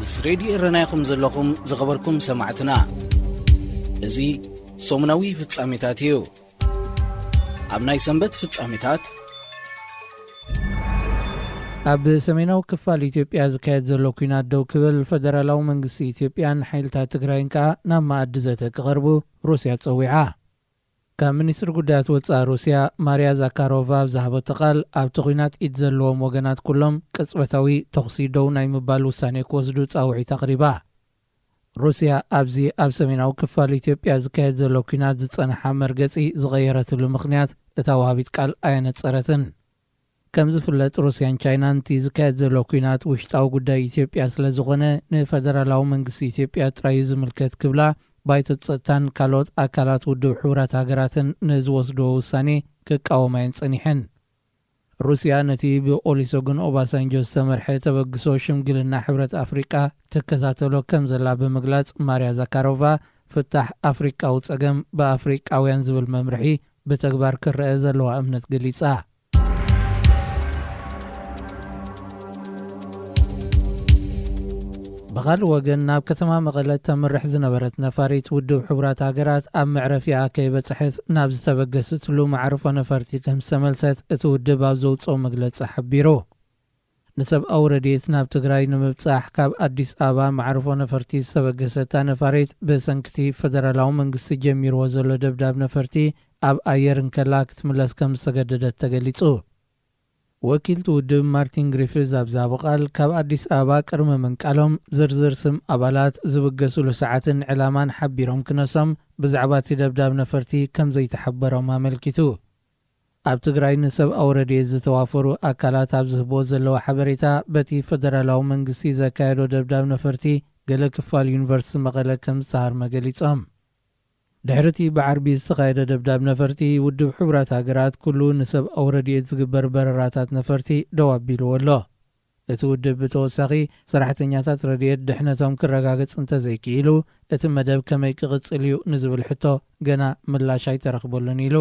ምስ ሬድዮ ኤረና ኢኹም ዘለኹም ዝኸበርኩም ሰማዕትና። እዚ ሰሙናዊ ፍጻሜታት እዩ። ኣብ ናይ ሰንበት ፍጻሜታት፣ ኣብ ሰሜናዊ ክፋል ኢትዮጵያ ዝካየድ ዘሎ ኲናት ደው ክብል፣ ፈደራላዊ መንግስቲ ኢትዮጵያን ሓይልታት ትግራይን ከኣ ናብ መኣዲ ዘተ ክቐርቡ ሩስያ ጸዊዓ። ካብ ሚኒስትሪ ጉዳያት ወጻኢ ሩስያ ማርያ ዛካሮቫ ኣብ ዝሃበቶ ቃል፣ ኣብቲ ኲናት ኢድ ዘለዎም ወገናት ኩሎም ቅጽበታዊ ተኹሲ ደው ናይ ምባል ውሳኔ ክወስዱ ጻውዒት ኣቕሪባ። ሩስያ ኣብዚ ኣብ ሰሜናዊ ክፋል ኢትዮጵያ ዝካየድ ዘሎ ኲናት ዝጸንሓ መርገጺ ዝቐየረትሉ ምኽንያት እታ ወሃቢት ቃል ኣየነጸረትን። ከም ዝፍለጥ ሩስያን ቻይናን እቲ ዝካየድ ዘሎ ኲናት ውሽጣዊ ጉዳይ ኢትዮጵያ ስለ ዝኾነ ንፈደራላዊ መንግስቲ ኢትዮጵያ ጥራይ እዩ ዝምልከት ክብላ ባይቶ ጸጥታን ካልኦት ኣካላት ውድብ ሕቡራት ሃገራትን ንዝወስድዎ ውሳኔ ክቃወማ እየን ጸኒሐን። ሩስያ ነቲ ብኦሊሶግን ኦባሳንጆ ዝተመርሐ ተበግሶ ሽምግልና ሕብረት ኣፍሪቃ ትከታተሎ ከም ዘላ ብምግላጽ ማርያ ዛካሮቫ ፍታሕ ኣፍሪቃዊ ጸገም ብኣፍሪቃውያን ዝብል መምርሒ ብተግባር ክረአ ዘለዋ እምነት ገሊጻ። ብኻልእ ወገን ናብ ከተማ መቐለ ተምርሕ ዝነበረት ነፋሪት ውድብ ሕቡራት ሃገራት ኣብ መዕረፊኣ ከይበጽሐት ናብ ዝተበገሰትሉ መዕርፎ ነፈርቲ ከም ዝተመልሰት እቲ ውድብ ኣብ ዘውፅኦ መግለፂ ሓቢሩ። ንሰብኣዊ ረድኤት ናብ ትግራይ ንምብጻሕ ካብ ኣዲስ ኣበባ መዕርፎ ነፈርቲ ዝተበገሰታ ነፋሪት ብሰንክቲ ፈደራላዊ መንግስቲ ጀሚርዎ ዘሎ ደብዳብ ነፈርቲ ኣብ ኣየር እንከላ ክትምለስ ከም ዝተገደደት ተገሊጹ። ወኪል እቲ ውድብ ማርቲን ግሪፍዝ ኣብ ዝሃቦ ቃል፣ ካብ ኣዲስ ኣበባ ቅድሚ ምንቃሎም ዝርዝር ስም ኣባላት፣ ዝብገስሉ ሰዓትን ዕላማን ሓቢሮም ክነሶም ብዛዕባ እቲ ደብዳብ ነፈርቲ ከም ዘይተሓበሮም ኣመልኪቱ። ኣብ ትግራይ ንሰብኣዊ ረድኤት ዝተዋፈሩ ኣካላት ኣብ ዝህብዎ ዘለዉ ሓበሬታ፣ በቲ ፈደራላዊ መንግስቲ ዘካየዶ ደብዳብ ነፈርቲ ገለ ክፋል ዩኒቨርሲቲ መቐለ ከም ዝተሃርመ ገሊጾም። ድሕሪ እቲ ብዓርቢ ዝተኻየደ ደብዳብ ነፈርቲ፣ ውድብ ሕቡራት ሃገራት ኩሉ ንሰብኣዊ ረድኤት ዝግበር በረራታት ነፈርቲ ደው ኣቢልዎ ኣሎ። እቲ ውድብ ብተወሳኺ፣ ሰራሕተኛታት ረድኤት ድሕነቶም ክረጋገጽ እንተዘይክኢሉ፣ እቲ መደብ ከመይ ክቕጽል እዩ ንዝብል ሕቶ ገና ምላሽ ኣይተረኽበሉን ኢሉ።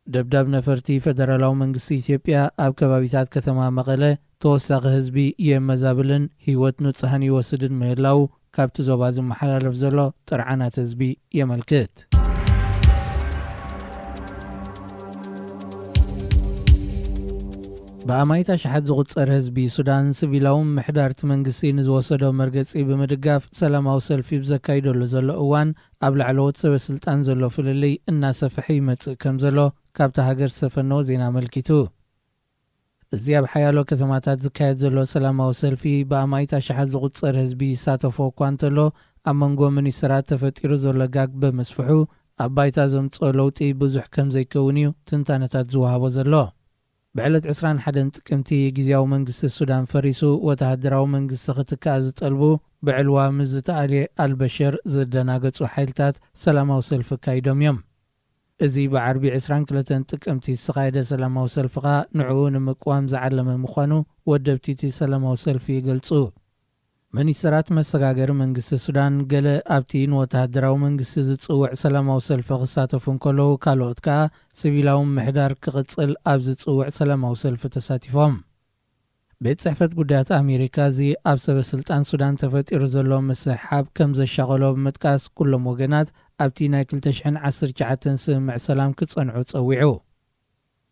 ደብዳብ ነፈርቲ ፈደራላዊ መንግስቲ ኢትዮጵያ ኣብ ከባቢታት ከተማ መቐለ ተወሳኺ ህዝቢ የመዛብልን ህይወት ንጹሃን ይወስድን ምህላዉ ካብቲ ዞባ ዝመሓላለፍ ዘሎ ጥርዓናት ህዝቢ የመልክት። ብኣማኢት ኣሽሓት ዝቑጸር ህዝቢ ሱዳን፣ ሲቪላዊ ምሕዳር እቲ መንግስቲ ንዝወሰዶ መርገጺ ብምድጋፍ ሰላማዊ ሰልፊ ብዘካይደሉ ዘሎ እዋን፣ ኣብ ላዕለዎት ሰበ ስልጣን ዘሎ ፍልልይ እናሰፍሐ ይመጽእ ከም ዘሎ ካብታ ሃገር ዝተፈነወ ዜና ኣመልኪቱ። እዚ ኣብ ሓያሎ ከተማታት ዝካየድ ዘሎ ሰላማዊ ሰልፊ፣ ብኣማኢት ኣሽሓት ዝቑጸር ህዝቢ ይሳተፎ እኳ እንተሎ፣ ኣብ መንጎ ሚኒስተራት ተፈጢሩ ዘሎ ጋግ ብምስፍሑ፣ ኣብ ባይታ ዘምጽኦ ለውጢ ብዙሕ ከም ዘይከውን እዩ ትንታነታት ዝወሃቦ ዘሎ። ብዕለት ዕስራን ሓደን ጥቅምቲ፣ ግዝያዊ መንግስቲ ሱዳን ፈሪሱ፣ ወተሃደራዊ መንግስቲ ክትካእ ዝጠልቡ፣ ብዕልዋ ምስ ዝተኣልየ ኣልበሽር ዝደናገጹ ሓይልታት ሰላማዊ ሰልፊ ኣካይዶም እዮም። እዚ ብዓርቢ ዕስራን ክልተን ጥቅምቲ ዝተኻየደ ሰላማዊ ሰልፊ ኸኣ ንዕኡ ንምቅዋም ዝዓለመ ምዃኑ ወደብቲ እቲ ሰላማዊ ሰልፊ ይገልጹ። ሚኒስተራት መሰጋገሪ መንግስቲ ሱዳን፣ ገለ ኣብቲ ንወተሃደራዊ መንግስቲ ዝጽውዕ ሰላማዊ ሰልፊ ክሳተፉ እንከለዉ፣ ካልኦት ከኣ ሲቪላዊ ምሕዳር ክቕጽል ኣብ ዝጽውዕ ሰላማዊ ሰልፊ ተሳቲፎም። ቤት ጽሕፈት ጉዳያት ኣሜሪካ፣ እዚ ኣብ ሰበ ስልጣን ሱዳን ተፈጢሩ ዘሎ ምስሕሓብ ከም ዘሻቐሎ ብምጥቃስ፣ ኩሎም ወገናት ኣብቲ ናይ ክልተ ሽሕን ዓሰርተ ትሽዓተን ስምምዕ ሰላም ክጸንዑ ጸዊዑ።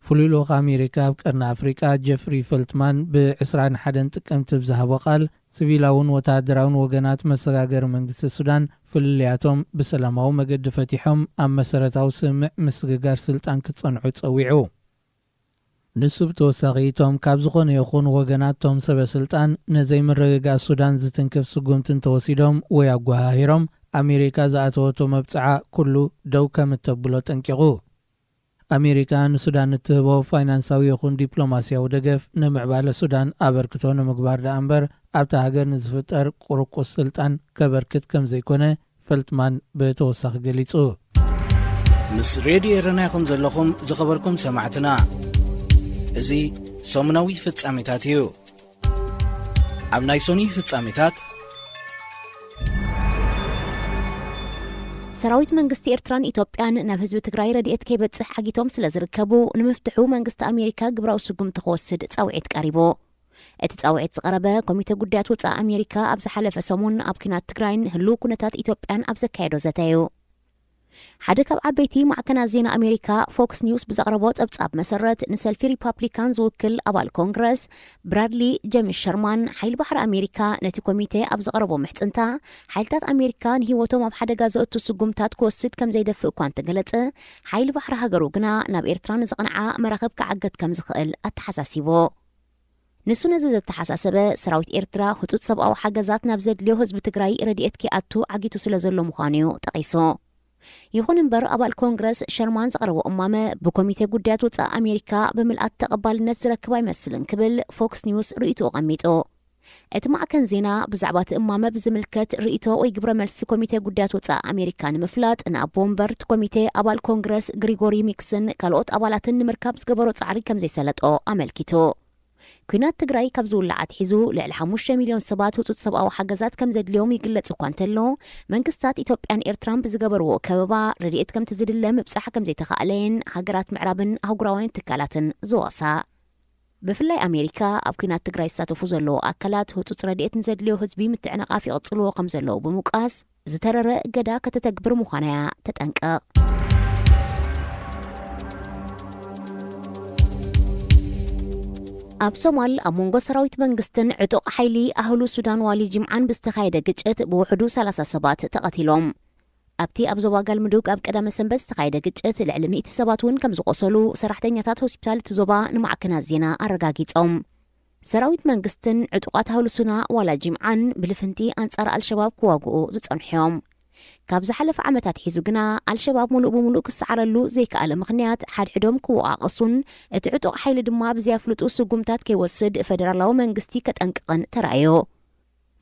ፍሉይ ልኡኽ ኣሜሪካ ኣብ ቀርኒ ኣፍሪቃ ጀፍሪ ፈልትማን ብ ዕስራን ሓደን ጥቅምቲ ብዝሃቦ ቃል፣ ሲቪላውን ወተሃደራውን ወገናት መሰጋገሪ መንግስቲ ሱዳን ፍልልያቶም ብሰላማዊ መገዲ ፈቲሖም ኣብ መሰረታዊ ስምምዕ ምስግጋር ስልጣን ክጸንዑ ጸዊዑ። ንሱ ብተወሳኺ፣ እቶም ካብ ዝኾነ ይኹን ወገናት እቶም ሰበ ስልጣን ንዘይምርግጋእ ሱዳን ዝትንክፍ ስጉምቲ እንተወሲዶም ወይ ኣጓሃሂሮም፣ ኣሜሪካ ዝኣተወቶ መብጽዓ ኩሉ ደው ከም እተብሎ ጠንቂቑ። ኣሜሪካ ንሱዳን እትህቦ ፋይናንሳዊ ይኹን ዲፕሎማስያዊ ደገፍ፣ ንምዕባለ ሱዳን ኣበርክቶ ንምግባር ደኣ እምበር፣ ኣብታ ሃገር ንዝፍጠር ቁርቁስ ስልጣን ከበርክት ከም ዘይኮነ ፈልትማን ብተወሳኺ ገሊጹ። ምስ ሬድዮ ኤረና ኢኹም ዘለኹም ዝኸበርኩም ሰማዕትና። እዚ ሰሙናዊ ፍጻሜታት እዩ። ኣብ ናይ ሶኒ ፍጻሜታት፣ ሰራዊት መንግስቲ ኤርትራን ኢትዮጵያን ናብ ህዝቢ ትግራይ ረድኤት ከይበጽሕ ዓጊቶም ስለ ዝርከቡ፣ ንምፍትሑ መንግስቲ ኣሜሪካ ግብራዊ ስጉምቲ ክወስድ ጻውዒት ቀሪቡ። እቲ ጻውዒት ዝቐረበ ኮሚተ ጉዳያት ወጻኢ ኣሜሪካ ኣብ ዝሓለፈ ሰሙን ኣብ ኲናት ትግራይን ህልው ኩነታት ኢትዮጵያን ኣብ ዘካየዶ ዘተ እዩ። ሓደ ካብ ዓበይቲ ማዕከናት ዜና ኣሜሪካ ፎክስ ኒውስ ብዘቕረቦ ጸብጻብ መሰረት፣ ንሰልፊ ሪፓብሊካን ዝውክል ኣባል ኮንግረስ ብራድሊ ጀምስ ሸርማን፣ ሓይሊ ባሕሪ ኣሜሪካ ነቲ ኮሚቴ ኣብ ዘቕረቦ ምሕጽንታ፣ ሓይልታት ኣሜሪካ ንህይወቶም ኣብ ሓደጋ ዘእቱ ስጉምታት ክወስድ ከም ዘይደፍእ እኳ እንተገለጸ፣ ሓይሊ ባሕሪ ሃገሩ ግና ናብ ኤርትራ ንዝቕንዓ መራኽብ ክዓግት ከም ዝኽእል ኣተሓሳሲቡ። ንሱ ነዚ ዘተሓሳሰበ፣ ሰራዊት ኤርትራ ህጹጽ ሰብኣዊ ሓገዛት ናብ ዘድልዮ ህዝቢ ትግራይ ረድኤት ከይኣቱ ዓጊቱ ስለ ዘሎ ምዃኑ እዩ ጠቒሱ። ይኹን እምበር፣ ኣባል ኮንግረስ ሸርማን ዘቕረቦ እማመ ብኮሚቴ ጉዳያት ወጻኢ ኣሜሪካ ብምልኣት ተቐባልነት ዝረክብ ኣይመስልን ክብል ፎክስ ኒውስ ርእይትኡ ኣቐሚጡ። እቲ ማዕከን ዜና ብዛዕባ እቲ እማመ ብዝምልከት ርእይቶ ወይ ግብረ መልሲ ኮሚቴ ጉዳያት ወጻኢ ኣሜሪካ ንምፍላጥ ንኣቦ ወንበር እቲ ኮሚቴ ኣባል ኮንግረስ ግሪጎሪ ሚክስን ካልኦት ኣባላትን ንምርካብ ዝገበሮ ጻዕሪ ከም ዘይሰለጦ ኣመልኪቱ። ኲናት ትግራይ ካብ ዝውላዕ ኣትሒዙ ልዕሊ ሓሙሽተ ሚልዮን ሰባት ህጹጽ ሰብኣዊ ሓገዛት ከም ዘድልዮም ይግለጽ እኳ እንተሎ፣ መንግስታት ኢትዮጵያን ኤርትራን ብዝገበርዎ ከበባ ረድኤት ከምቲ ዝድለ ምብጻሕ ከም ዘይተኻእለየን ሃገራት ምዕራብን ኣህጉራውያን ትካላትን ዝወቕሳ። ብፍላይ ኣሜሪካ ኣብ ኲናት ትግራይ ዝሳተፉ ዘለዉ ኣካላት ህጹጽ ረድኤት ንዘድልዮ ህዝቢ ምትዕንቓፍ ይቕጽልዎ ከም ዘለዉ ብምውቃስ፣ ዝተረረ እገዳ ከተተግብር ምዃና እያ ተጠንቅቕ። ኣብ ሶማል ኣብ መንጎ ሰራዊት መንግስትን ዕጡቕ ሓይሊ ኣህሉ ሱዳን ዋሊ ጅምዓን ብዝተኻየደ ግጭት ብውሕዱ ሰላሳ ሰባት ተቐቲሎም። ኣብቲ ኣብ ዞባ ጋልምዱግ ኣብ ቀዳመ ሰንበት ዝተኻየደ ግጭት ልዕሊ ሚእቲ ሰባት እውን ከም ዝቖሰሉ ሰራሕተኛታት ሆስፒታል እቲ ዞባ ንማዕከናት ዜና ኣረጋጊጾም። ሰራዊት መንግስትን ዕጡቓት ኣህሉ ሱና ዋላ ጅምዓን ብልፍንቲ ኣንጻር ኣልሸባብ ክዋግኡ ዝጸንሑ እዮም። ካብ ዝሓለፈ ዓመታት ሒዙ ግና ኣልሸባብ ሙሉእ ብሙሉእ ክሰዓረሉ ዘይከኣለ ምኽንያት ሓድሕዶም ክወቓቐሱን እቲ ዕጡቕ ሓይሊ ድማ ብዘያፍልጡ ስጉምታት ከይወስድ ፈደራላዊ መንግስቲ ከጠንቅቕን ተራእዮ።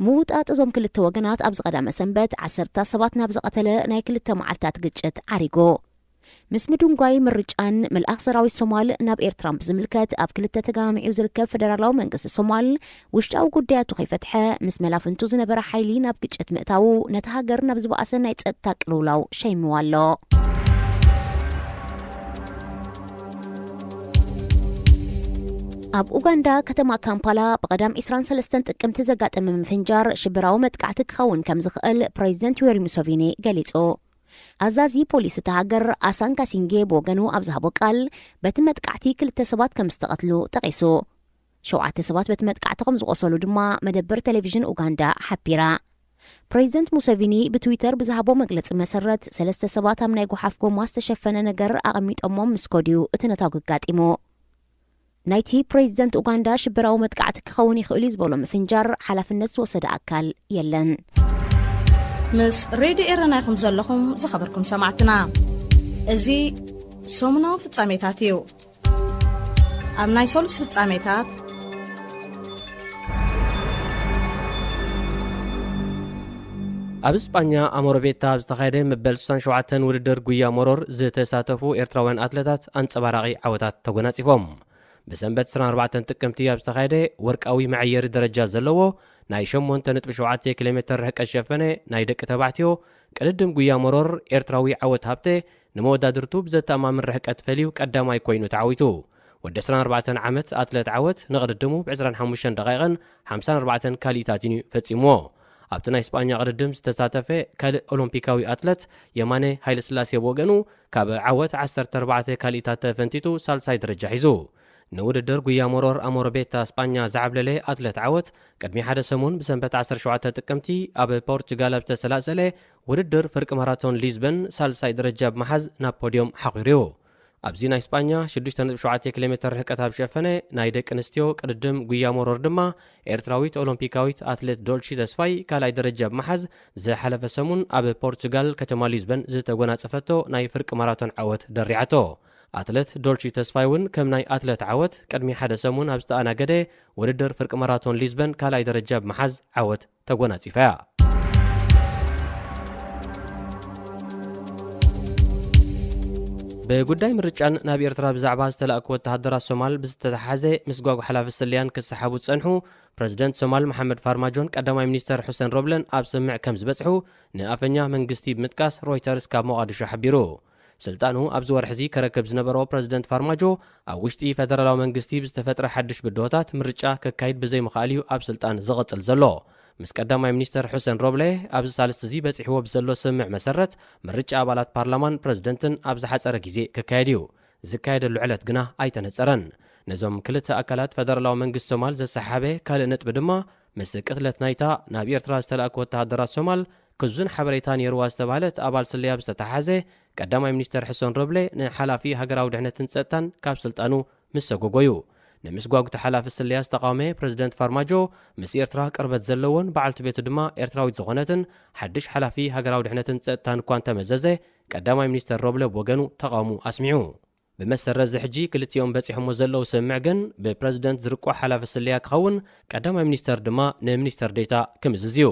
ምውጣጥ እዞም ክልተ ወገናት ኣብዚ ቀዳመ ሰንበት ዓሰርታት ሰባት ናብ ዝቐተለ ናይ ክልተ መዓልታት ግጭት ዓሪጉ። ምስ ምድንጓይ ምርጫን ምልኣኽ ሰራዊት ሶማል ናብ ኤርትራን ብዝምልከት ኣብ ክልተ ተጋሚዑ ዝርከብ ፈደራላዊ መንግስቲ ሶማል ውሽጣዊ ጉዳያቱ ከይፈትሐ ምስ መላፍንቱ ዝነበረ ሓይሊ ናብ ግጭት ምእታዉ ነቲ ሃገር ናብ ዝበኣሰ ናይ ጸጥታ ቅልውላው ሸይምዋ ኣሎ። ኣብ ኡጋንዳ ከተማ ካምፓላ ብቐዳም ዕስራን ሰለስተን ጥቅምቲ ዘጋጠመ ምፍንጃር ሽበራዊ መጥቃዕቲ ክኸውን ከም ዝኽእል ፕሬዚደንት ዩዌሪ ሙሶቪኒ ገሊጹ። ኣዛዚ ፖሊስ እታ ሃገር ኣሳን ካሲንጌ ብወገኑ ኣብ ዝሃቦ ቃል፣ በቲ መጥቃዕቲ ክልተ ሰባት ከም ዝተቐትሉ ጠቒሱ። ሸውዓተ ሰባት በቲ መጥቃዕቲ ከም ዝቖሰሉ ድማ መደበር ቴሌቪዥን ኡጋንዳ ሓቢራ። ፕሬዚደንት ሙሰቪኒ ብትዊተር ብዝሃቦ መግለጺ መሰረት፣ ሰለስተ ሰባት ኣብ ናይ ጓሓፍ ጎማ ዝተሸፈነ ነገር ኣቐሚጦሞም ምስ ከድዩ እቲ ነታጒ ኣጋጢሙ። ናይቲ ፕሬዚደንት ኡጋንዳ ሽበራዊ መጥቃዕቲ ክኸውን ይኽእል እዩ ዝበሎ ምፍንጃር ሓላፍነት ዝወሰደ ኣካል የለን። ምስ ሬድዮ ኤረና ኢኹም ዘለኹም ዝኸበርኩም ሰማዕትና። እዚ ሰሙናዊ ፍጻሜታት እዩ። ኣብ ናይ ሰሉስ ፍጻሜታት፣ ኣብ ስጳኛ ኣሞረቤታ ኣብ ዝተኻየደ መበል ስሳን ሸውዓተን ውድድር ጉያ ሞሮር ዝተሳተፉ ኤርትራውያን ኣትለታት ኣንጸባራቒ ዓወታት ተጎናጺፎም። ብሰንበት ዕስራን ኣርባዕተን ጥቅምቲ ኣብ ዝተኻየደ ወርቃዊ መዐየሪ ደረጃ ዘለዎ ናይ ሸሞንተ ነጥቢ ሸውዓተ ኪሎ ሜተር ርሕቀት ዝሸፈነ ናይ ደቂ ተባዕትዮ ቅድድም ጉያ ሞሮር ኤርትራዊ ዓወት ሃብተ ንመወዳድርቱ ብዘተኣማምን ርሕቀት ፈልዩ ቀዳማይ ኮይኑ ተዓዊቱ። ወዲ ዕስራን ኣርባዕተን ዓመት ኣትለት ዓወት ንቕድድሙ ብዕስራን ሓሙሽተን ደቓይቕን ሓምሳን ኣርባዕተን ካልኢታትን እዩ ፈጺምዎ። ኣብቲ ናይ ስጳኛ ቅድድም ዝተሳተፈ ካልእ ኦሎምፒካዊ ኣትለት የማነ ሃይለስላሴ ብወገኑ ካብ ዓወት ዓሰርተ ኣርባዕተ ካልኢታት ተፈንቲቱ ሳልሳይ ደረጃ ሒዙ። ንውድድር ጉያ ሞሮር ኣሞረቤታ ስጳኛ ዝዓብለለ ኣትለት ዓወት ቅድሚ ሓደ ሰሙን ብሰንበት ዓሰርተ ሸውዓተ ጥቅምቲ ኣብ ፖርቹጋል ኣብ ዝተሰላሰለ ውድድር ፍርቂ ማራቶን ሊዝበን ሳልሳይ ደረጃ ብምሓዝ ናብ ፖድዮም ሓኺሩ እዩ። ኣብዚ ናይ ስጳኛ ሽዱሽተ ነጥቢ ሸውዓተ ኪሎ ሜተር ርሕቀት ኣብ ዝሸፈነ ናይ ደቂ ኣንስትዮ ቅድድም ጉያ ሞሮር ድማ ኤርትራዊት ኦሎምፒካዊት ኣትሌት ዶልቺ ተስፋይ ካልኣይ ደረጃ ብምሓዝ ዝሓለፈ ሰሙን ኣብ ፖርቹጋል ከተማ ሊዝበን ዝተጎናጸፈቶ ናይ ፍርቂ ማራቶን ዓወት ደሪዓቶ። ኣትለት ዶልቺ ተስፋይ እውን ከም ናይ ኣትለት ዓወት ቅድሚ ሓደ ሰሙን ኣብ ዝተኣናገደ ውድድር ፍርቂ ማራቶን ሊዝበን ካልኣይ ደረጃ ብምሓዝ ዓወት ተጎናጺፋ እያ። ብጉዳይ ምርጫን ናብ ኤርትራ ብዛዕባ ዝተላእኩ ወተሃደራት ሶማል ብዝተተሓሓዘ ምስጓጉ ሓላፊ ስለያን ክሰሓቡ ዝጸንሑ ፕረዚደንት ሶማል መሓመድ ፋርማጆን ቀዳማይ ሚኒስተር ሑሰን ሮብለን ኣብ ስምምዕ ከም ዝበጽሑ ንኣፈኛ መንግስቲ ብምጥቃስ ሮይተርስ ካብ ሞቓዲሾ ሓቢሩ። ስልጣኑ ኣብዚ ወርሒ እዚ ከረክብ ዝነበሮ ፕረዚደንት ፋርማጆ፣ ኣብ ውሽጢ ፈደራላዊ መንግስቲ ብዝተፈጥረ ሓድሽ ብድሆታት ምርጫ ከካይድ ብዘይምኽኣል እዩ ኣብ ስልጣን ዝቕጽል ዘሎ። ምስ ቀዳማይ ሚኒስተር ሑሰን ሮብለ ኣብዚ ሳልስቲ እዚ በጺሕዎ ብዘሎ ስምምዕ መሰረት፣ ምርጫ ኣባላት ፓርላማን ፕረዚደንትን ኣብ ዝሓጸረ ግዜ ክካየድ እዩ። ዝካየደሉ ዕለት ግና ኣይተነጸረን። ነዞም ክልተ ኣካላት ፈደራላዊ መንግስቲ ሶማል ዘሰሓበ ካልእ ነጥቢ ድማ፣ ምስ ቅትለት ናይታ ናብ ኤርትራ ዝተላእኩ ወተሃደራት ሶማል ክዙን ሓበሬታ ነይርዋ ዝተባህለት ኣባል ስለያ ብዝተተሓሓዘ፣ ቀዳማይ ሚኒስተር ሕሰን ሮብሌ ንሓላፊ ሃገራዊ ድሕነትን ጸጥታን ካብ ስልጣኑ ምስ ሰጎጎ እዩ። ንምስጓጉቲ ሓላፊ ስለያ ዝተቓወመ ፕረዚደንት ፋርማጆ፣ ምስ ኤርትራ ቅርበት ዘለዎን በዓልቲ ቤቱ ድማ ኤርትራዊት ዝኾነትን ሓድሽ ሓላፊ ሃገራዊ ድሕነትን ጸጥታን እኳ እንተመዘዘ፣ ቀዳማይ ሚኒስተር ሮብለ ብወገኑ ተቓውሞ ኣስሚዑ። ብመሰረት እዚ ሕጂ ክልቲኦም በጺሖሞ ዘለዉ ስምምዕ ግን፣ ብፕረዚደንት ዝርቆ ሓላፊ ስለያ ክኸውን፣ ቀዳማይ ሚኒስተር ድማ ንሚኒስተር ዴታ ክምዝዝ እዩ።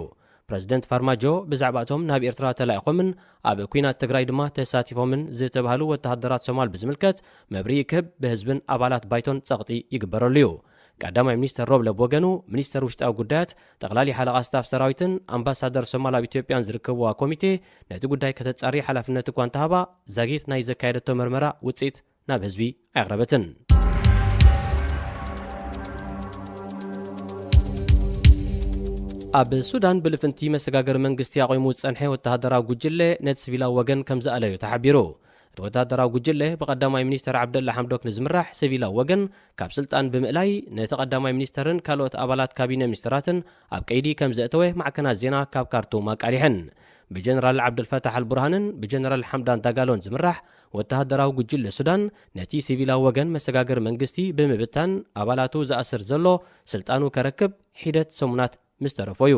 ፕረዚደንት ፋርማጆ ብዛዕባ እቶም ናብ ኤርትራ ተላኢኾምን ኣብ ኲናት ትግራይ ድማ ተሳቲፎምን ዝተባህሉ ወተሃደራት ሶማል ብዝምልከት መብርሂ ክህብ ብህዝብን ኣባላት ባይቶን ጸቕጢ ይግበረሉ እዩ። ቀዳማይ ሚኒስተር ሮብለ ብወገኑ፣ ሚኒስተር ውሽጣዊ ጉዳያት፣ ጠቕላሊ ሓለቓ ስታፍ ሰራዊትን ኣምባሳደር ሶማል ኣብ ኢትዮጵያን ዝርከብዋ ኮሚቴ ነቲ ጉዳይ ከተጻሪ ሓላፍነት እኳ እንተሃባ፣ ዛጊት ናይ ዘካየደቶ መርመራ ውጽኢት ናብ ህዝቢ ኣየቕረበትን። ኣብ ሱዳን ብልፍንቲ መሰጋገሪ መንግስቲ ኣቑሙ ዝጸንሐ ወተሃደራዊ ጉጅለ ነቲ ሲቪላዊ ወገን ከም ዝኣለዮ ተሓቢሩ። እቲ ወተሃደራዊ ጉጅለ ብቐዳማይ ሚኒስተር ዓብደላ ሓምዶክ ንዝምራሕ ሲቪላዊ ወገን ካብ ስልጣን ብምእላይ፣ ነቲ ቀዳማይ ሚኒስተርን ካልኦት ኣባላት ካቢነ ሚኒስተራትን ኣብ ቀይዲ ከም ዘእተወ ማዕከናት ዜና ካብ ካርቱም ኣቃሊሐን። ብጀነራል ዓብደልፈታሕ ኣልቡርሃንን ብጀነራል ሓምዳን ዳጋሎን ዝምራሕ ወተሃደራዊ ጉጅለ ሱዳን፣ ነቲ ሲቪላዊ ወገን መሰጋገሪ መንግስቲ ብምብታን፣ ኣባላቱ ዝኣስር ዘሎ ስልጣኑ ከረክብ ሒደት ሰሙናት ምስ ተረፎ እዩ።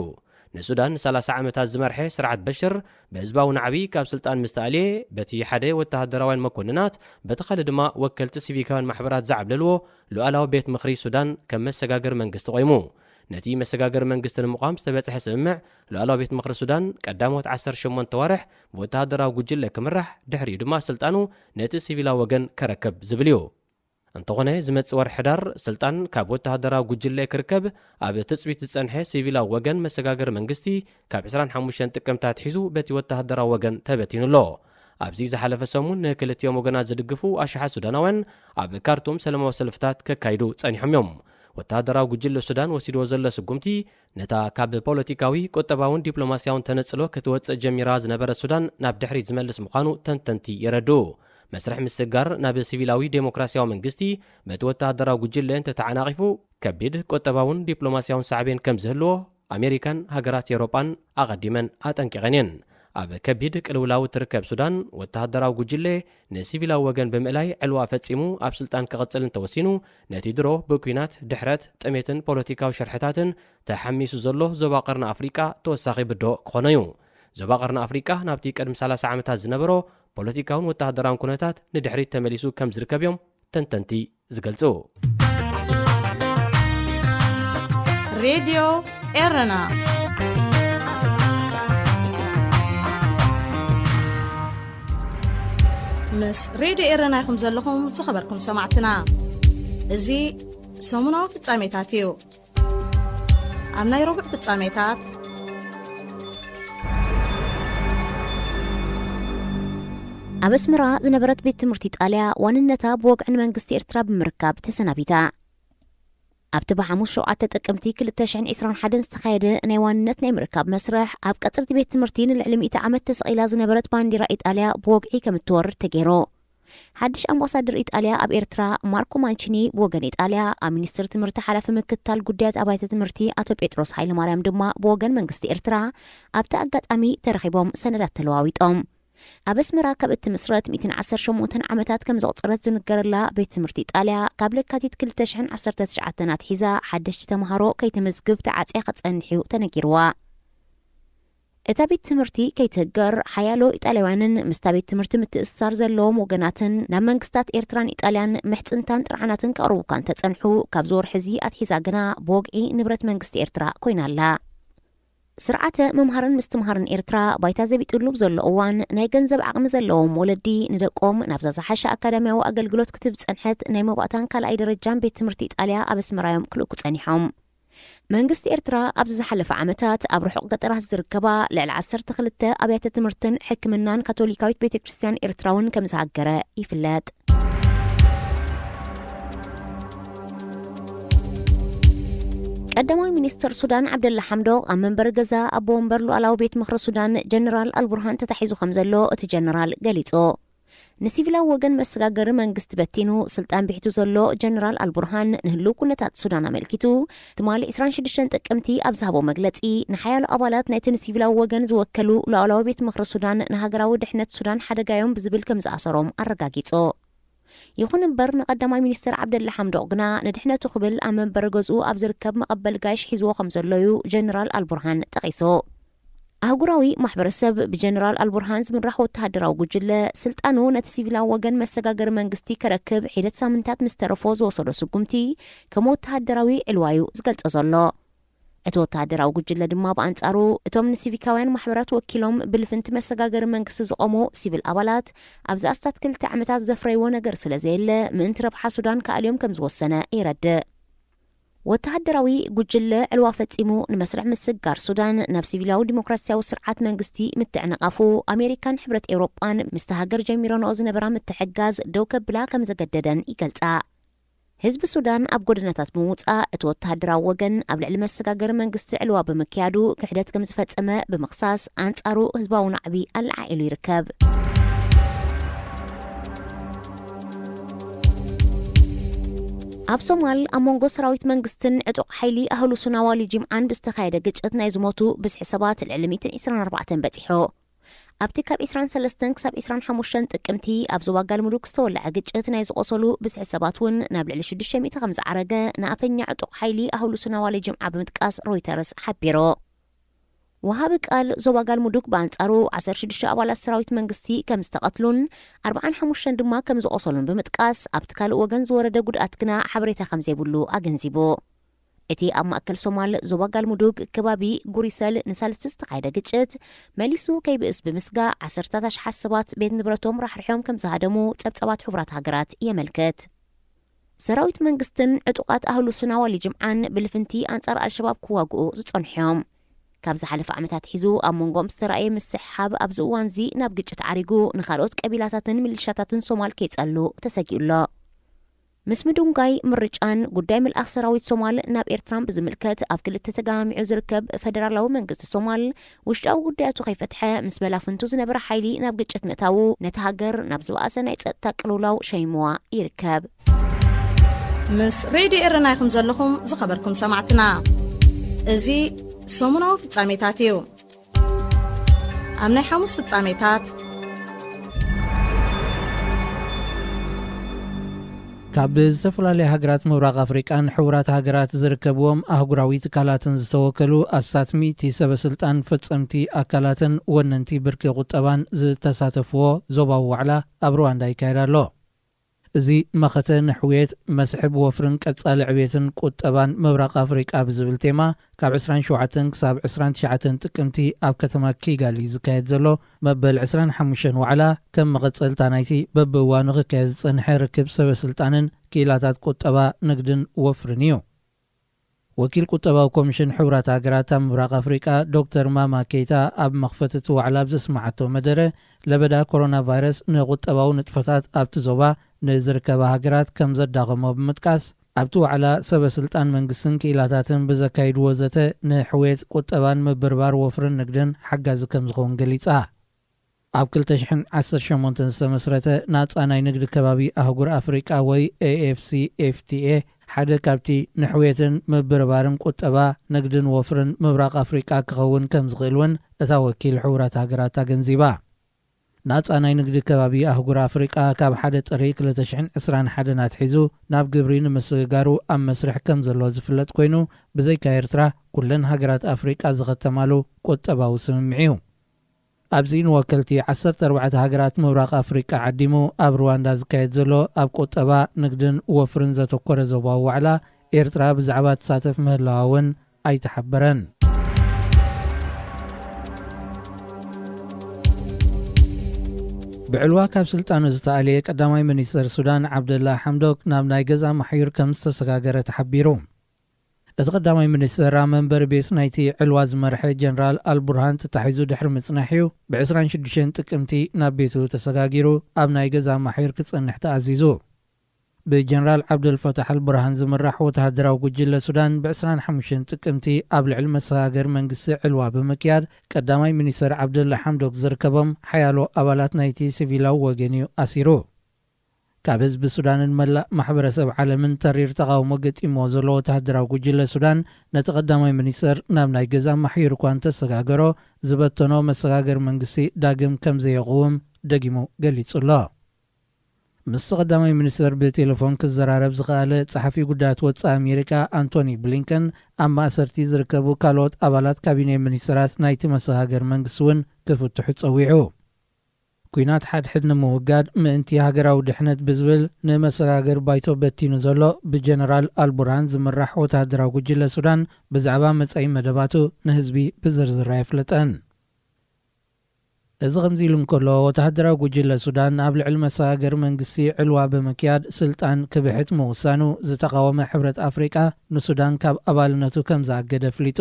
ንሱዳን ንሰላሳ ዓመታት ዝመርሐ ስርዓት በሽር፣ ብህዝባዊ ናዕቢ ካብ ስልጣን ምስ ተኣልየ፣ በቲ ሓደ ወተሃደራውያን መኮንናት፣ በቲ ካልእ ድማ ወከልቲ ሲቪካውያን ማሕበራት ዝዓብለልዎ ሉዓላዊ ቤት ምኽሪ ሱዳን ከም መሰጋገሪ መንግስቲ ቆይሙ። ነቲ መሰጋገሪ መንግስቲ ንምቋም ዝተበጽሐ ስምምዕ፣ ሉዓላዊ ቤት ምኽሪ ሱዳን ቀዳሞት ዓሰርተ ሸሞንተ ኣዋርሕ ብወተሃደራዊ ጉጅለ ክምራሕ፣ ድሕሪኡ ድማ ስልጣኑ ነቲ ሲቪላዊ ወገን ከረክብ ዝብል እዩ። እንተኾነ፣ ዝመጽእ ወርሒ ሕዳር ስልጣን ካብ ወተሃደራዊ ጉጅለ ክርከብ ኣብ ትጽቢት ዝጸንሐ ሲቪላዊ ወገን መሰጋገሪ መንግስቲ፣ ካብ ዕስራን ሓሙሽተን ጥቅምቲ ኣትሒዙ በቲ ወተሃደራዊ ወገን ተበቲኑ ኣሎ። ኣብዚ ዝሓለፈ ሰሙን ንክልቲኦም ወገናት ዝድግፉ ኣሽሓት ሱዳናውያን ኣብ ካርቱም ሰላማዊ ሰልፍታት ከካይዱ ጸኒሖም እዮም። ወተሃደራዊ ጉጅለ ሱዳን ወሲድዎ ዘሎ ስጉምቲ፣ ነታ ካብ ፖለቲካዊ፣ ቁጠባውን ዲፕሎማስያውን ተነጽሎ ክትወጽእ ጀሚራ ዝነበረት ሱዳን ናብ ድሕሪት ዝመልስ ምዃኑ ተንተንቲ የረድኡ። መስርሕ ምስግጋር ናብ ሲቪላዊ ዴሞክራስያዊ መንግስቲ በቲ ወተሃደራዊ ጉጅለ እንተተዓናቒፉ፣ ከቢድ ቁጠባውን ዲፕሎማስያውን ሳዕቤን ከም ዝህልዎ ኣሜሪካን ሃገራት ኤውሮጳን ኣቐዲመን ኣጠንቂቐን እየን። ኣብ ከቢድ ቅልውላው እትርከብ ሱዳን፣ ወተሃደራዊ ጉጅለ ንሲቪላዊ ወገን ብምእላይ ዕልዋ ፈጺሙ ኣብ ስልጣን ክቕጽል እንተወሲኑ፣ ነቲ ድሮ ብኲናት፣ ድሕረት፣ ጥሜትን ፖለቲካዊ ሽርሕታትን ተሓሚሱ ዘሎ ዞባ ቀርኒ ኣፍሪቃ ተወሳኺ ብድሆ ክኾኖ እዩ። ዞባ ቀርኒ ኣፍሪቃ ናብቲ ቅድሚ ሰላሳ ዓመታት ዝነበሮ ፖለቲካውን ወተሃደራውን ኩነታት ንድሕሪት ተመሊሱ ከም ዝርከብ እዮም ተንተንቲ ዝገልጹ። ሬድዮ ኤረና። ምስ ሬድዮ ኤረና ኢኹም ዘለኹም ዝኸበርኩም ሰማዕትና። እዚ ሰሙናዊ ፍጻሜታት እዩ። ኣብ ናይ ረቡዕ ፍጻሜታት፣ ኣብ ኣስመራ ዝነበረት ቤት ትምህርቲ ኢጣልያ ዋንነታ ብወግዒ ንመንግስቲ ኤርትራ ብምርካብ ተሰናቢታ። ኣብቲ ብሓሙስ ሸውዓተ ጥቅምቲ ክልተ ሽሕን ዕስራን ሓደን ዝተኻየደ ናይ ዋንነት ናይ ምርካብ መስርሕ፣ ኣብ ቀጽርቲ ቤት ትምህርቲ ንልዕሊ ሚእቲ ዓመት ተሰቒላ ዝነበረት ባንዲራ ኢጣልያ ብወግዒ ከም እትወርድ ተገይሩ። ሓድሽ ኣምባሳደር ኢጣልያ ኣብ ኤርትራ ማርኮ ማንቺኒ ብወገን ኢጣልያ፣ ኣብ ሚኒስትሪ ትምህርቲ ሓላፊ ምክትታል ጉዳያት ኣባይተ ትምህርቲ ኣቶ ጴጥሮስ ሃይለማርያም ድማ ብወገን መንግስቲ ኤርትራ ኣብቲ ኣጋጣሚ ተረኺቦም ሰነዳት ተለዋዊጦም። ኣብ ኣስመራ ካብ እትምስረት ሚእትን ዓሰርተ ሸሞንተን ዓመታት ከም ዘቑጸረት ዝንገረላ ቤት ትምህርቲ ኢጣልያ፣ ካብ ለካቲት ክልተ ሽሕን ዓሰርተ ትሽዓተን ኣትሒዛ ሓደሽቲ ተምሃሮ ከይተመዝግብ ተዓጽያ ክትጸንሕ እዩ ተነጊርዋ። እታ ቤት ትምህርቲ ከይትህገር፣ ሓያሎ ኢጣልያውያንን ምስታ ቤት ትምህርቲ ምትእስሳር ዘለዎም ወገናትን ናብ መንግስታት ኤርትራን ኢጣልያን ምሕጽንታን ጥርዓናትን ከቕርቡ እኳ እንተጸንሑ፣ ካብዚ ወርሒ እዚ ኣትሒዛ ግና ብወግዒ ንብረት መንግስቲ ኤርትራ ኮይና ኣላ። ስርዓተ ምምሃርን ምስትምሃርን ኤርትራ ባይታ ዘቢጥሉ ብዘሎ እዋን፣ ናይ ገንዘብ ዓቕሚ ዘለዎም ወለዲ ንደቆም ናብዛ ዝሓሸ ኣካዳሚያዊ ኣገልግሎት ክትህብ ዝጸንሐት ናይ መባእታን ካልኣይ ደረጃን ቤት ትምህርቲ ኢጣልያ ኣብ ኣስመራ እዮም ክልእኩ ጸኒሖም። መንግስቲ ኤርትራ ኣብዚ ዝሓለፈ ዓመታት ኣብ ርሑቕ ገጠራት ዝርከባ ልዕሊ ዓሰርተ ክልተ ኣብያተ ትምህርትን ሕክምናን ካቶሊካዊት ቤተ ክርስቲያን ኤርትራ እውን ከም ዝሃገረ ይፍለጥ። ቀዳማይ ሚኒስተር ሱዳን ዓብደላ ሓምዶቕ ኣብ መንበሪ ገዛ ኣቦ ወንበር ሉዓላዊ ቤት ምኽሪ ሱዳን ጀነራል ኣልቡርሃን ተታሒዙ ከም ዘሎ እቲ ጀነራል ገሊጹ። ንሲቪላዊ ወገን መሰጋገሪ መንግስቲ በቲኑ ስልጣን ብሒቱ ዘሎ ጀነራል ኣልቡርሃን ንህልው ኩነታት ሱዳን ኣመልኪቱ ትማሊ ዕስራን ሽዱሽተን ጥቅምቲ ኣብ ዝሃቦ መግለጺ፣ ንሓያሎ ኣባላት ናይቲ ንሲቪላዊ ወገን ዝወከሉ ሉዓላዊ ቤት ምኽሪ ሱዳን ንሃገራዊ ድሕነት ሱዳን ሓደጋዮም ብዝብል ከም ዝኣሰሮም ኣረጋጊጹ። ይኹን እምበር ንቀዳማይ ሚኒስተር ዓብደላ ሓምዶቕ ግና ንድሕነቱ ክብል ኣብ መንበሪ ገዝኡ ኣብ ዝርከብ መቐበል ጋይሽ ሒዝዎ ከም ዘሎዩ ጀነራል ኣልቡርሃን ጠቒሱ። ኣህጉራዊ ማሕበረሰብ ብጀነራል ኣልቡርሃን ዝምራሕ ወተሃደራዊ ጉጅለ ስልጣኑ ነቲ ሲቪላዊ ወገን መሰጋገሪ መንግስቲ ከረክብ ሒደት ሳምንታት ምስ ተረፎ ዝወሰዶ ስጉምቲ ከም ወተሃደራዊ ዕልዋዩ ዝገልጾ ዘሎ። እቲ ወተሃደራዊ ጉጅለ ድማ ብኣንጻሩ እቶም ንሲቪካውያን ማሕበራት ወኪሎም ብልፍንቲ መሰጋገሪ መንግስቲ ዝቖሙ ሲቪል ኣባላት ኣብዚ ኣስታት ክልተ ዓመታት ዘፍረይዎ ነገር ስለ ዘየለ ምእንቲ ረብሓ ሱዳን ክኣልዮም ከም ዝወሰነ የረድእ። ወተሃደራዊ ጉጅለ ዕልዋ ፈጺሙ ንመስርሕ ምስግጋር ሱዳን ናብ ሲቪላዊ ዲሞክራሲያዊ ስርዓት መንግስቲ ምትዕንቓፉ ኣሜሪካን ሕብረት ኤውሮጳን ምስቲ ሃገር ጀሚረንኦ ዝነበራ ምትሕግጋዝ ደው ከብላ ከም ዘገደደን ይገልጻ። ህዝቢ ሱዳን ኣብ ጎደናታት ብምውጻእ እቲ ወተሃደራዊ ወገን ኣብ ልዕሊ መሰጋገሪ መንግስቲ ዕልዋ ብምክያዱ ክሕደት ከም ዝፈጸመ ብምኽሳስ ኣንጻሩ ህዝባዊ ናዕቢ ኣለዓዒሉ ይርከብ። ኣብ ሶማል ኣብ መንጎ ሰራዊት መንግስትን ዕጡቕ ሓይሊ ኣህሉ ሱና ዋሊ ጅምዓን ብዝተኻየደ ግጭት ናይ ዝሞቱ ብዝሒ ሰባት ልዕሊ ሚእትን ዕስራን ኣርባዕተን በጺሑ። ኣብቲ ካብ ዕስራን ሰለስተን ክሳብ ዕስራን ሓሙሽተን ጥቅምቲ ኣብ ዞባ ጋልሙዱግ ዝተወለዐ ግጭት ናይ ዝቆሰሉ ብዝሒ ሰባት እውን ናብ ልዕሊ ሽዱሽተ ሚእቲ ከም ዝዓረገ ንኣፈኛ ዕጡቕ ሓይሊ ኣህሉ ሱና ዋሊ ጅምዓ ብምጥቃስ ሮይተርስ ሓቢሩ። ወሃቢ ቃል ዞባ ጋልሙዱግ ብኣንጻሩ ዓሰርተ ሽዱሽተ ኣባላት ሰራዊት መንግስቲ ከም ዝተቐትሉን ኣርባዓን ሓሙሽተን ድማ ከም ዝቆሰሉን ብምጥቃስ ኣብቲ ካልእ ወገን ዝወረደ ጉድኣት ግና ሓበሬታ ከም ዘይብሉ ኣገንዚቡ። እቲ ኣብ ማእከል ሶማል ዞባ ጋልሙዱግ ከባቢ ጉሪሰል ንሳልስቲ ዝተኻየደ ግጭት መሊሱ ከይብእስ ብምስጋእ ዓሰርታት ኣሽሓት ሰባት ቤት ንብረቶም ራሕሪሖም ከም ዝሃደሙ ጸብጻባት ሕቡራት ሃገራት የመልክት። ሰራዊት መንግስትን ዕጡቓት ኣህሉ ሱና ዋሊ ጅምዓን ብልፍንቲ ኣንጻር ኣልሸባብ ክዋግኡ ዝጸንሑ እዮም። ካብ ዝሓለፈ ዓመታት ሒዙ ኣብ መንጎኦም ዝተራእየ ምስሕሓብ ኣብዚ እዋንዚ ናብ ግጭት ዓሪጉ ንኻልኦት ቀቢላታትን ሚሊሻታትን ሶማል ከይጸሉ ተሰጊኡ ኣሎ። ምስ ምድንጓይ ምርጫን ጉዳይ ምልኣኽ ሰራዊት ሶማል ናብ ኤርትራን ብዝምልከት ኣብ ክልተ ተጋማሚዑ ዝርከብ ፈደራላዊ መንግስቲ ሶማል ውሽጣዊ ጉዳያቱ ከይፈትሐ ምስ በላፍንቱ ዝነበረ ሓይሊ ናብ ግጭት ምእታዉ ነቲ ሃገር ናብ ዝበኣሰ ናይ ጸጥታ ቅልውላው ሸይምዋ ይርከብ። ምስ ሬድዮ ኤረና ኢኹም ዘለኹም ዝኸበርኩም ሰማዕትና። እዚ ሰሙናዊ ፍጻሜታት እዩ። ኣብ ናይ ሓሙስ ፍጻሜታት ካብ ዝተፈላለዩ ሃገራት ምብራቕ ኣፍሪቃን ሕቡራት ሃገራት ዝርከብዎም ኣህጉራዊ ትካላትን ዝተወከሉ ኣስታት ሚእቲ ሰበ ስልጣን ፈጸምቲ ኣካላትን ወነንቲ ብርኪ ቁጠባን ዝተሳተፍዎ ዞባዊ ዋዕላ ኣብ ሩዋንዳ ይካየድ ኣሎ። እዚ መኸተ ንሕውየት መስሕብ ወፍርን ቀጻሊ ዕብየትን ቁጠባን ምብራቕ ኣፍሪቃ ብዝብል ቴማ ካብ ዕስራን ሸውዓተን ክሳብ ዕስራን ትሽዓተን ጥቅምቲ ኣብ ከተማ ኪጋሊ ዝካየድ ዘሎ መበል ዕስራን ሓሙሽተን ዋዕላ ከም መቐጸልታ ናይቲ በብእዋኑ ክካየድ ዝጸንሐ ርክብ ሰበ ስልጣንን ክኢላታት ቁጠባ፣ ንግድን ወፍርን እዩ። ወኪል ቁጠባዊ ኮሚሽን ሕቡራት ሃገራት ኣብ ምብራቕ ኣፍሪቃ ዶክተር ማማ ኬይታ ኣብ መኽፈቲ እቲ ዋዕላ ኣብ ዘስምዓቶ መደረ፣ ለበዳ ኮሮና ቫይረስ ንቁጠባዊ ንጥፈታት ኣብቲ ዞባ ንዝርከባ ሃገራት ከም ዘዳኸሞ ብምጥቃስ፣ ኣብቲ ዋዕላ ሰበ ስልጣን መንግስትን ክኢላታትን ብዘካይድዎ ዘተ ንሕውየት ቁጠባን ምብርባር ወፍርን ንግድን ሓጋዚ ከም ዝኸውን ገሊጻ። ኣብ ክልተ ሽሕን ዓሰርተ ሸሞንተን ዝተመስረተ ናጻ ናይ ንግዲ ከባቢ ኣህጉር ኣፍሪቃ ወይ ኤ ኤፍ ሲ ኤፍ ቲ ኤ ሓደ ካብቲ ንሕውየትን ምብርባርን ቁጠባ፣ ንግድን ወፍርን ምብራቕ ኣፍሪቃ ክኸውን ከም ዝኽእል እውን እታ ወኪል ሕቡራት ሃገራት ኣገንዚባ። ናጻ ናይ ንግዲ ከባቢ ኣህጉር ኣፍሪቃ ካብ ሓደ ጥሪ ክልተ ሽሕን ዕስራን ሓደን ኣትሒዙ ናብ ግብሪ ንምስግጋሩ ኣብ መስርሕ ከም ዘሎ ዝፍለጥ ኮይኑ፣ ብዘይካ ኤርትራ ኩለን ሃገራት ኣፍሪቃ ዝኸተማሉ ቁጠባዊ ስምምዕ እዩ። ኣብዚ ንወከልቲ ዓሰርተ ኣርባዕተ ሃገራት ምብራቕ ኣፍሪቃ ዓዲሙ ኣብ ሩዋንዳ ዝካየድ ዘሎ ኣብ ቁጠባ፣ ንግድን ወፍርን ዘተኮረ ዞባዊ ዋዕላ፣ ኤርትራ ብዛዕባ ትሳተፍ ምህላዋ እውን ኣይተሓበረን። ብዕልዋ ካብ ስልጣኑ ዝተኣልየ ቀዳማይ ሚኒስተር ሱዳን ዓብደላ ሓምዶክ ናብ ናይ ገዛ ማሕዩር ከም ዝተሰጋገረ ተሓቢሩ። እቲ ቀዳማይ ሚኒስትር ኣብ መንበሪ ቤት ናይቲ ዕልዋ ዝመርሐ ጀነራል ኣልቡርሃን ተታሒዙ ድሕሪ ምጽናሕ እዩ ብ ዕስራን ሽዱሽተን ጥቅምቲ ናብ ቤቱ ተሰጋጊሩ ኣብ ናይ ገዛ ማሒር ክጸንሕ ተኣዚዙ። ብጀነራል ዓብደልፈታሕ ኣልቡርሃን ዝምራሕ ወተሃደራዊ ጉጅለ ሱዳን ብ ዕስራን ሓሙሽተን ጥቅምቲ ኣብ ልዕሊ መሰጋገር መንግስቲ ዕልዋ ብምክያድ ቀዳማይ ሚኒስተር ዓብደላ ሓምዶክ ዝርከቦም ሓያሎ ኣባላት ናይቲ ሲቪላዊ ወገን እዩ ኣሲሩ። ካብ ህዝቢ ሱዳንን መላእ ማሕበረሰብ ዓለምን ተሪር ተቓውሞ ገጢምዎ ዘሎ ወተሃደራዊ ጉጅለ ሱዳን ነቲ ቀዳማይ ሚኒስተር ናብ ናይ ገዛ ማሕዩር እኳ እንተሰጋገሮ ዝበተኖ መሰጋገር መንግስቲ ዳግም ከም ዘየቕውም ደጊሙ ገሊጹ ኣሎ። ምስቲ ቀዳማይ ሚኒስተር ብቴሌፎን ክዘራረብ ዝኸኣለ ጸሓፊ ጉዳያት ወጻኢ ኣሜሪካ ኣንቶኒ ብሊንከን ኣብ ማእሰርቲ ዝርከቡ ካልኦት ኣባላት ካቢኔ ሚኒስተራት ናይቲ መሰጋገር መንግስቲ እውን ክፍትሑ ጸዊዑ። ኲናት ሓድሕድ ንምውጋድ ምእንቲ ሃገራዊ ድሕነት ብዝብል ንመሰጋገር ባይቶ በቲኑ ዘሎ ብጀነራል ኣልቡርሃን ዝምራሕ ወተሃደራዊ ጉጅለ ሱዳን ብዛዕባ መጻኢ መደባቱ ንህዝቢ ብዝርዝር ኣየፍለጠን። እዚ ከምዚ ኢሉ እንከሎ ወተሃደራዊ ጉጅለ ሱዳን ኣብ ልዕሊ መሰጋገር መንግስቲ ዕልዋ ብምክያድ ስልጣን ክብሕት ምውሳኑ ዝተቓወመ ሕብረት ኣፍሪቃ ንሱዳን ካብ ኣባልነቱ ከም ዝኣገደ ኣፍሊጡ።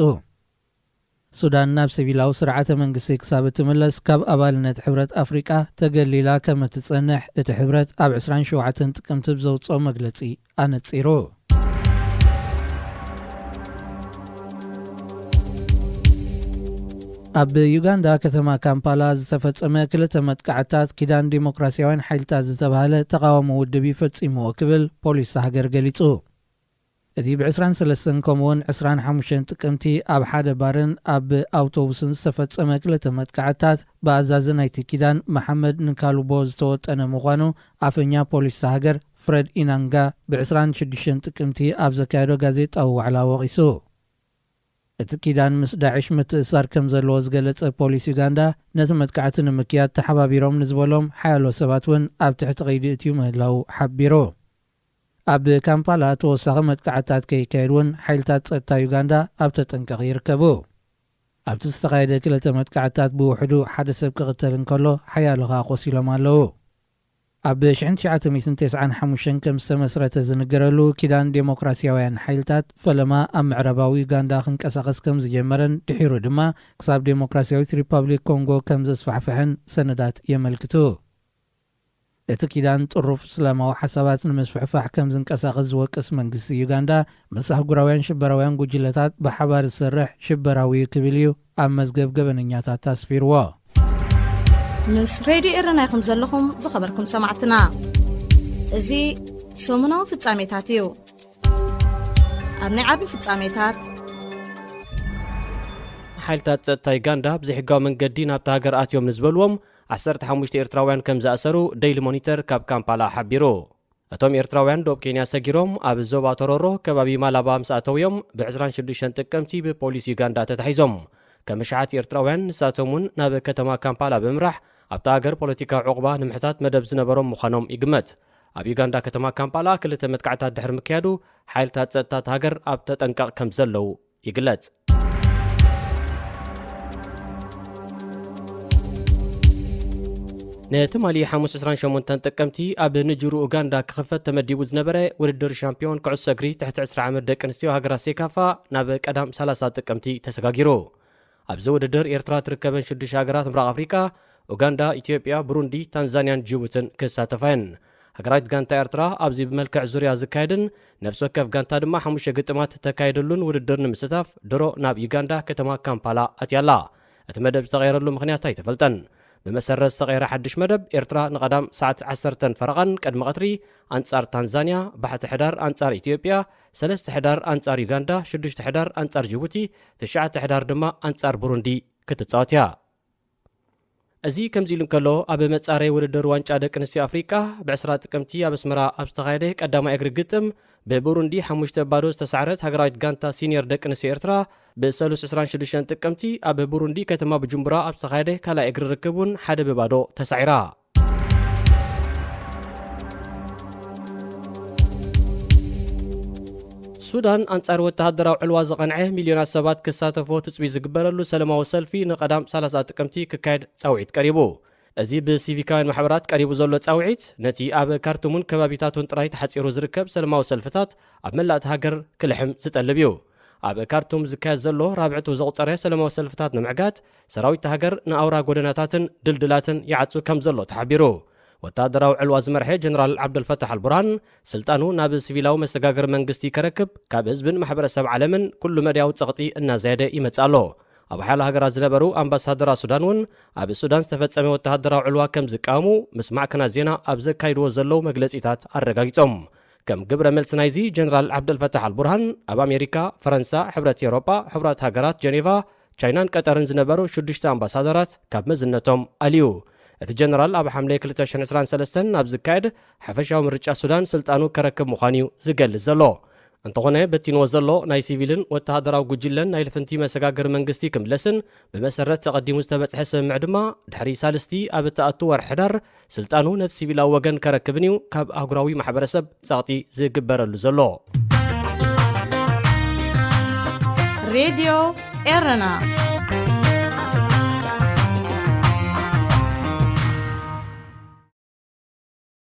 ሱዳን ናብ ሲቪላዊ ስርዓተ መንግስቲ ክሳብ እትምለስ ካብ ኣባልነት ሕብረት ኣፍሪቃ ተገሊላ ከም እትጸንሕ እቲ ሕብረት ኣብ ዕስራን ሸውዓተን ጥቅምቲ ብዘውጽኦ መግለጺ ኣነጺሩ። ኣብ ዩጋንዳ ከተማ ካምፓላ ዝተፈጸመ ክልተ መጥቃዕታት ኪዳን ዲሞክራሲያውያን ሓይልታት ዝተባህለ ተቓዋሚ ውድብ እዩ ፈጺምዎ ክብል ፖሊስ ሃገር ገሊጹ። እቲ ብ ዕስራን ሰለስተን ከምኡውን ዕስራን ሓሙሽተን ጥቅምቲ ኣብ ሓደ ባርን ኣብ ኣውቶቡስን ዝተፈጸመ ክልተ መጥቃዕታት ብኣዛዚ ናይቲ ኪዳን መሓመድ ንካሉቦ ዝተወጠነ ምዃኑ ኣፈኛ ፖሊስ ሃገር ፍረድ ኢናንጋ ብ ዕስራን ሽዱሽተን ጥቅምቲ ኣብ ዘካየዶ ጋዜጣዊ ዋዕላ ወቒሱ። እቲ ኪዳን ምስ ዳዕሽ ምትእሳር ከም ዘለዎ ዝገለጸ ፖሊስ ዩጋንዳ ነቲ መጥቃዕቲ ንምክያድ ተሓባቢሮም ንዝበሎም ሓያሎ ሰባት እውን ኣብ ትሕቲ ቀይዲ እትዩ ምህላው ሓቢሩ። ኣብ ካምፓላ ተወሳኺ መጥቃዕታት ከይካየድ እውን ሓይልታት ጸጥታ ዩጋንዳ ኣብ ተጠንቀቕ ይርከቡ። ኣብቲ ዝተኻየደ ክልተ መጥቃዕታት ብውሕዱ ሓደ ሰብ ክቕተል እንከሎ ሓያሎ ኸኣ ቆሲሎም ኣለዉ። ኣብ ሽሕን ትሽዓተ ሚእትን ተስዓን ሓሙሽተን ከም ዝተመስረተ ዝንገረሉ ኪዳን ዴሞክራሲያውያን ሓይልታት ፈለማ ኣብ ምዕራባዊ ዩጋንዳ ክንቀሳቐስ ከም ዝጀመረን ድሒሩ ድማ ክሳብ ዴሞክራሲያዊት ሪፓብሊክ ኮንጎ ከም ዘስፋሕፍሐን ሰነዳት የመልክቱ። እቲ ኪዳን ጥሩፍ እስላማዊ ሓሳባት ንምስፍሕፋሕ ከም ዝንቀሳቐስ ዝወቅስ መንግስቲ ዩጋንዳ ምስ ኣህጉራውያን ሽበራውያን ጉጅለታት ብሓባር ዝሰርሕ ሽበራዊ እዩ ክብል እዩ ኣብ መዝገብ ገበነኛታት ኣስፊርዎ። ምስ ሬድዮ ኤረና ኢኹም ዘለኹም ዝኸበርኩም ሰማዕትና። እዚ ሰሙናዊ ፍጻሜታት እዩ። ኣብ ናይ ዓቢ ፍጻሜታት፣ ሓይልታት ጸጥታ ዩጋንዳ ብዘይሕጋዊ መንገዲ ናብታ ሃገር ኣትዮም ንዝበልዎም ዓሰርተ ሓሙሽተ ኤርትራውያን ከም ዝኣሰሩ ደይሊ ሞኒተር ካብ ካምፓላ ሓቢሩ። እቶም ኤርትራውያን ዶብ ኬንያ ሰጊሮም ኣብ ዞባ ቶሮሮ ከባቢ ማላባ ምስ ኣተው እዮም ብ ዕስራን ሽዱሽተን ጥቅምቲ ብፖሊስ ዩጋንዳ ተታሒዞም። ከም ኣሽሓት ኤርትራውያን ንሳቶም እውን ናብ ከተማ ካምፓላ ብምምራሕ ኣብታ ሃገር ፖለቲካዊ ዕቑባ ንምሕታት መደብ ዝነበሮም ምዃኖም ይግመት። ኣብ ዩጋንዳ ከተማ ካምፓላ ክልተ መጥቃዕታት ድሕሪ ምክያዱ ሓይልታት ጸጥታ እታ ሃገር ኣብ ተጠንቀቕ ከም ዘለዉ ይግለጽ። ንትማሊ ሓሙስ ዕስራን ሸሞንተን ጥቅምቲ ኣብ ንጅሩ ኡጋንዳ ክኽፈት ተመዲቡ ዝነበረ ውድድር ሻምፒዮን ኩዕሶ እግሪ ትሕቲ ዕስራ ዓመት ደቂ ኣንስትዮ ሃገራት ሴካፋ ናብ ቀዳም ሰላሳ ጥቅምቲ ተሰጋጊሩ። ኣብዚ ውድድር ኤርትራ ትርከበን ሽዱሽተ ሃገራት ምብራቕ ኣፍሪቃ ኡጋንዳ፣ ኢትዮጵያ፣ ብሩንዲ፣ ታንዛንያን ጅቡትን ክሳተፋ እየን። ሃገራዊት ጋንታ ኤርትራ ኣብዚ ብመልክዕ ዙርያ ዝካየድን ነፍሲ ወከፍ ጋንታ ድማ ሓሙሽተ ግጥማት እተካየደሉን ውድድር ንምስታፍ ድሮ ናብ ዩጋንዳ ከተማ ካምፓላ ኣትያ ኣላ። እቲ መደብ ዝተቐየረሉ ምኽንያት ኣይተፈልጠን። ብመሰረት ዝተቐየረ ሓድሽ መደብ ኤርትራ ንቐዳም ሰዓት ዓሰርተን ፈረቓን ቅድሚ ቀትሪ ኣንጻር ታንዛንያ፣ ባሕቲ ሕዳር ኣንጻር ኢትዮጵያ፣ ሰለስተ ሕዳር ኣንጻር ዩጋንዳ፣ ሽዱሽተ ሕዳር ኣንጻር ጅቡቲ፣ ትሽዓተ ሕዳር ድማ ኣንጻር ብሩንዲ ክትጻወት እያ። እዚ ከምዚ ኢሉ እንከሎ ኣብ መጻረይ ውድድር ዋንጫ ደቂ ኣንስትዮ ኣፍሪቃ ብ ዕስራ ጥቅምቲ ኣብ ኣስመራ ኣብ ዝተኻየደ ቀዳማይ እግሪ ግጥም ብቡሩንዲ ሓሙሽተ ባዶ ዝተሳዕረት ሃገራዊት ጋንታ ሲኒየር ደቂ ኣንስትዮ ኤርትራ ብሰሉስ ዕስራን ሽዱሽተን ጥቅምቲ ኣብ ቡሩንዲ ከተማ ብጁምቡራ ኣብ ዝተኻየደ ካልኣይ እግሪ ርክብ እውን ሓደ ብባዶ ተሳዒራ። ሱዳን ኣንጻር ወተሃደራዊ ዕልዋ ዝቐንዐ ሚልዮናት ሰባት ክሳተፎ ትጽቢት ዝግበረሉ ሰለማዊ ሰልፊ ንቐዳም ሰላሳ ጥቅምቲ ክካየድ ጻውዒት ቀሪቡ። እዚ ብሲቪካውያን ማሕበራት ቀሪቡ ዘሎ ጻውዒት ነቲ ኣብ ካርቱምን ከባቢታቱን ጥራይ ተሓጺሩ ዝርከብ ሰለማዊ ሰልፍታት ኣብ መላእ እታ ሃገር ክልሕም ዝጠልብ እዩ። ኣብ ካርቱም ዝካየድ ዘሎ ራብዕቱ ዘቑጸረ ሰላማዊ ሰልፍታት ንምዕጋት ሰራዊት ሃገር ንኣውራ ጎደናታትን ድልድላትን ይዓጹ ከም ዘሎ ተሓቢሩ። ወተሃደራዊ ዕልዋ ዝመርሐ ጀነራል ዓብደልፈታሕ ኣልቡርሃን ስልጣኑ ናብ ሲቪላዊ መሰጋገሪ መንግስቲ ከረክብ ካብ ህዝብን ማሕበረሰብ ዓለምን ኩሉ መድያዊ ጸቕጢ እናዘየደ ይመጽእ ኣሎ። ኣብ ሓያሎ ሃገራት ዝነበሩ ኣምባሳደራት ሱዳን እውን ኣብ ሱዳን ዝተፈጸመ ወተሃደራዊ ዕልዋ ከም ዝቃወሙ ምስማዕ ክናት ዜና ኣብ ዘካይድዎ ዘለዉ መግለጺታት ኣረጋጊጾም። ከም ግብረ መልሲ ናይዚ ጀነራል ዓብደልፈታሕ ኣልቡርሃን ኣብ ኣሜሪካ፣ ፈረንሳ፣ ሕብረት ኤውሮጳ፣ ሕቡራት ሃገራት፣ ጀኔቫ፣ ቻይናን ቀጠርን ዝነበሩ ሽዱሽተ ኣምባሳደራት ካብ መዝነቶም ኣልዩ። እቲ ጀነራል ኣብ ሓምለ ክልተ ሽሕን ዕስራን ሰለስተን ናብ ዝካየድ ሓፈሻዊ ምርጫ ሱዳን ስልጣኑ ከረክብ ምዃኑ እዩ ዝገልጽ ዘሎ። እንተኾነ በቲንዎ ዘሎ ናይ ሲቪልን ወተሃደራዊ ጉጅለን ናይ ልፍንቲ መሰጋገሪ መንግስቲ ክምለስን ብመሰረት ተቐዲሙ ዝተበጽሐ ስምምዕ ድማ ድሕሪ ሳልስቲ ኣብ እትኣቱ ወርሒ ሕዳር ስልጣኑ ነቲ ሲቪላዊ ወገን ከረክብን እዩ ካብ ኣህጉራዊ ማሕበረሰብ ጸቕጢ ዝግበረሉ ዘሎ። ሬድዮ ኤረና